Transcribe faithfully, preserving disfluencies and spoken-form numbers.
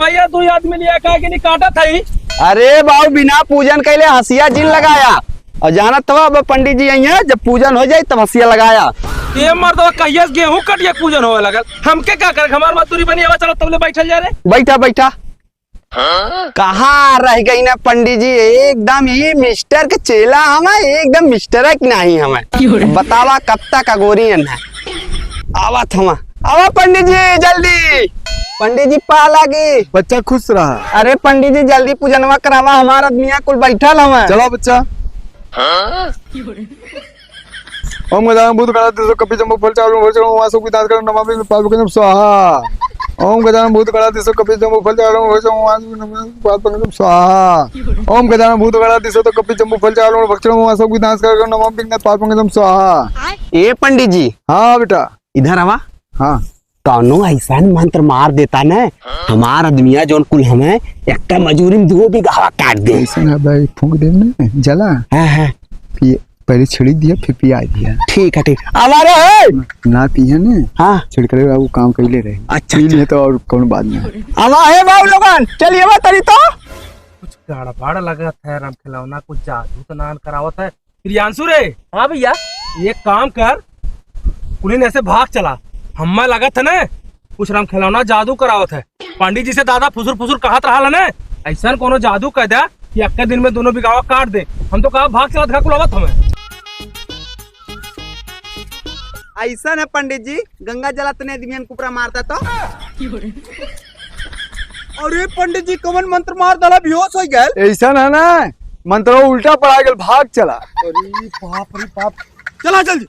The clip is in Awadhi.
भैया, दो आदमी लिया का कि नहीं काटा था ही? अरे बाबू, बिना पूजन कैले हंसिया जिन लगाया। और जानत हवा, अब पंडित जी आई हैं, जब पूजन हो जाई तब हंसिया लगाया। ये मर्द, कहिया से गेहूं कटिया पूजन होवे लगल, हमके का करे, हमार मजदूरी बनी। अब चलो तबले बैठल जा रे। बैठा बैठा। कहाँ रह गई ना पंडित जी, एकदम ये मिस्टर के चेला हमें, एकदम मिस्टर के नहीं हमें। बतावा कब तक अगोरी है ना। आवत हवा, आवा पंडित जी जल्दी। पंडित जी पाला की। बच्चा खुश रहा। अरे पंडित जी जल्दी पूजनवा करावा, हमार आदमिया कुल बैठल हवा। चलो बच्चा। ओम गजानन भूत गणाधीश कपि जम्बू फल चारुण भक्षण ओम वासुकि दान कर नमामि पार्वती स्वाहा। ओम गजानन भूत गणाधीश कपि जम्बू फल चारुण भक्षण ओम वासुकि नमामि पार्वती स्वाहा। ओम गजानन भूत गणाधीश कपि जम्बू फल चारुण भक्षण ओम वासुकि दान कर नमामि पार्वती स्वाहा। ए पंडित जी। हाँ बेटा। इधर आवा। हाँ। कौनो ऐसा मंत्र मार देता न, हमार आदमिया जौन कुल हमें एक मजूरी में दो बीघा काट दे। ऐसा ना भाई, फूंक दे ना, जला। हाँ, हाँ। पिए, पहले छिड़क दिया, फिर पिया दिया। ठीक है, ठीक। आवा रे, ए! ना पिए ने। हाँ। छिड़कले रहा, वो काम कैले रहे। अच्छा, पी लिए अच्छा। तो और कौन बात ना। आवा है बाबू लोगन, चलिए बा तरी तो। कुछ गड़बड़ लगत है राम खिलौना, कुछ जादू तो नान करावत है। प्रियांशु रे। हाँ भैया। एक काम कर, कुलीन ऐसे भाग चला, हम्मा लगत है ना कुछ राम खिलौना जादू करावत है। पंडित जी से दादा फुसुर फुसुर कहत रहा है ना, ऐसा कोनो जादू कर दे कि अक्के दिन में दोनों बिगावा काट दे। हम तो कहा भाग चला, देखा कुल आवत हमें। ऐसा है पंडित जी, गंगा जला तने आदमियन कुपरा मारता तो। अरे पंडित जी, कवन मंत्र मार दला, बेहोश हो गए। ऐसा ना ना, मंत्र उल्टा पड़ा गल, भाग चला। अरे बाप रे बाप, चला जल्दी।